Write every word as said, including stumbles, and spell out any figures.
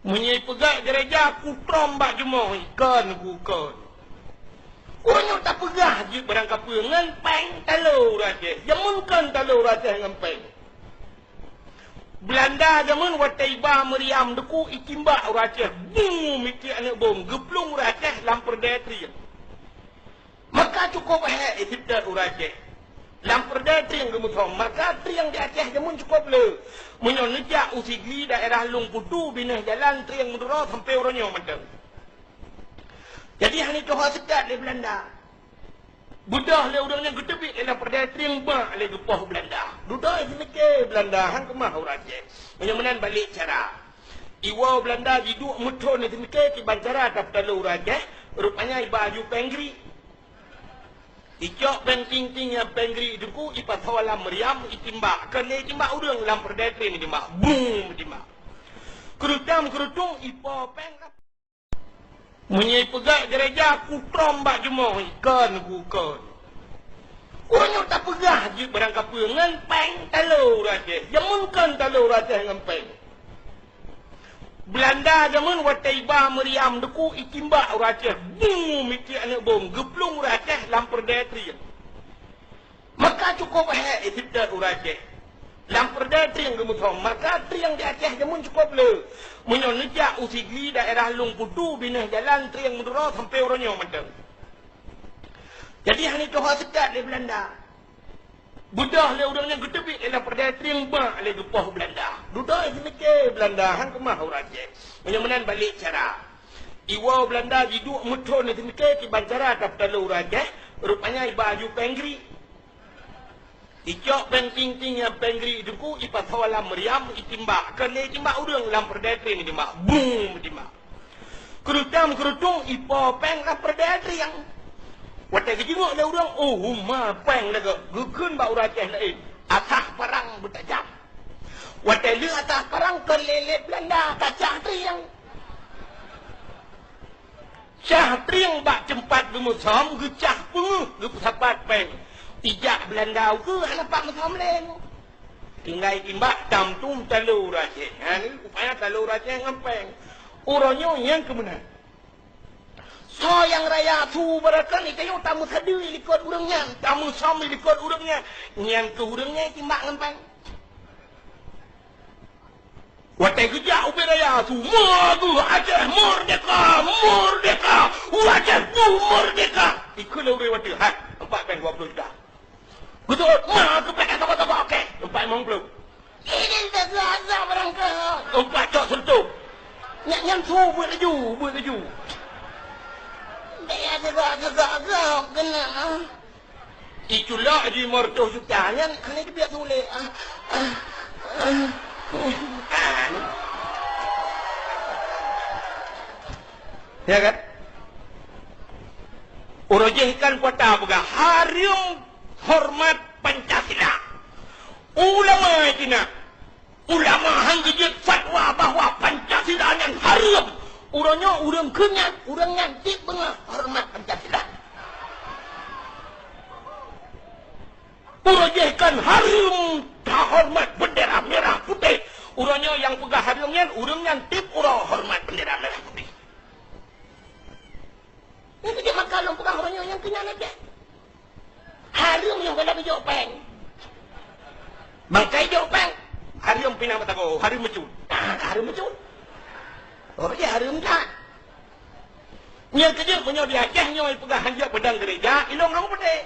Meunyoe peugah gereja kutrom bak jumoe, kon ku kon. Uroe nyoe tapeugah jeuet barang kapeue ngon péng talo ureueng Aceh. Jameun kon talo ureueng Aceh ngon péng. Beulanda jameun watée iba meuriam duku itimbak ureueng Aceh, bum, mitiek aneuk bom, geuplueng ureueng Aceh lam peureudée trieng. Maka cukôp hék iseutôt ureueng Aceh. Lam peureudée trieng geumeusom, maka trieng di Aceh jameun cukôp le. Meunyoe neujak u Sigli daerah Lueng Putu binéh jalan trieng meuduro sampoe uroe nyoe mantong. Jadi hana jiteupeue seutôt lé Beulanda. Beudôh lé ureueng nyang geuteubiet lé lam peureudée trieng bak lé geupoh Beulanda. Dudoe seumiké Beulanda han keumah ureueng Aceh. Meunyoe meunan balek cara. Iwoe Beulanda jiduek meuthon seumiké kiban cara tapeutalo ureueng Aceh, rupanya iba aju péng gri. Icok péng ting-ting nyang péng gri teungku ipasoe lam meuriam itimbak. Kon lé itimbak ureueng lam peureudée trieng itimbak. Bum itimbak. Keurutam keurutung ipo péng. Meunyoe peugah gereja kutrom bak jumoe, kon ku kon. Uroe nyoe tapeugah jeuet barang kapeue ngon péng talo ureueng Aceh. Jameun kon talo ureueng Aceh ngon péng. Beulanda jameun watée iba meuriam duku itimbak ureueng Aceh, bum, mitiek aneuk bom, geuplueng ureueng Aceh lam peureudée trieng. Maka cukôp hék iseutôt ureueng Aceh. Lam peureudée trieng geumeusom, maka trieng di Aceh jameun cukôp le. Meunyoe neujak u Sigli daerah Lueng Putu binéh jalan trieng meuduro sampoe uroe nyoe mantong. Jadi hana jiteupeue seutôt lé Beulanda. Beudôh lé ureueng nyang geuteubiet lé lam peureudée trieng bak lé geupoh Beulanda. Dudoe seumiké Beulanda han keumah ureueng Aceh. Meunyoe meunan balek cara. Iwoe Beulanda jiduek meuthon seumiké kiban cara tapeutalo ureueng Aceh, rupanya iba aju péng gri. Icok péng ting-ting nyang péng gri teungku ipasoe lam meuriam itimbak. Kon lé itimbak ureueng lam peureudée trieng itimbak. Bum itimbak. Keurutam keurutung ipo péng lam peureudée trieng. Watée geujeungok lé ureueng, oh, huma péng lagée geukheun bak ureueng Aceh laén. Asah parang beutajam. Watée lheueh asah parang kon lé lé Beulanda tacah trieng. Cah trieng bak teumpat geumeusom geucah peungeuh geupeusapat péng. Ijak Beulanda ukeue hana pat meusom lé. Tinggai timbak tam tum talo ureueng Aceh. Ha, ni rupanya talo ureueng Aceh ngon péng. Uroe nyoe nyang keumeunang. Soe nyang raya su beureukan itanyoe tameusadeue likot ureueng nyan, tameusom likot ureueng nyan. Nyang keu ureueng nyan timbak ngon péng. Watée geujak ubé raya su, "Merdeka! Aceh merdeka! Merdeka! Aceh merdeka!" Ikheun lé ureueng watée, "Hai, empat péng dua puluh juta." Beutôi, ma keupeue saboh-saboh, oke, empat limong puluh. Ini dah agak barang kau. Empat cok sentuh. Nyak nyan su buat laju, buat laju. Dah agak-agak kena. Iculak di mertuh juta nyan, kena dibiak tuléh. Ah, ah, ah. Ah, ni. Ya kan? Uroe jih kan kuata peugah hareuem horeumat Pancasila. Ulama cina, ulama han geujeuet fatwa bahwa Pancasila nyan hareuem. Uroe nyoe ureueng kheun nyan, ureueng nyan cit beungoh horeumat Pancasila. Uroe jih kan hareuem tahoreumat bendera merah putih. Uroe nyoe nyang peugah hareuem nyan, ureueng nyan tiep uroe horeumat bendera merah putih. Nyang keujeuet maka lôn peugah uroe nyoe nyang keu nyan aja. Hareuem nyang keuneuk jok péng. Bangkai jok péng. Hareuem pinang batako, hareuem meucut. Ah, hareuem meucut. Oh, ya hareuem that. Nyang keujeuet meunyoe di Aceh nyoe peugah hanjeuet peudong gereja, ilong kamoe peudeh.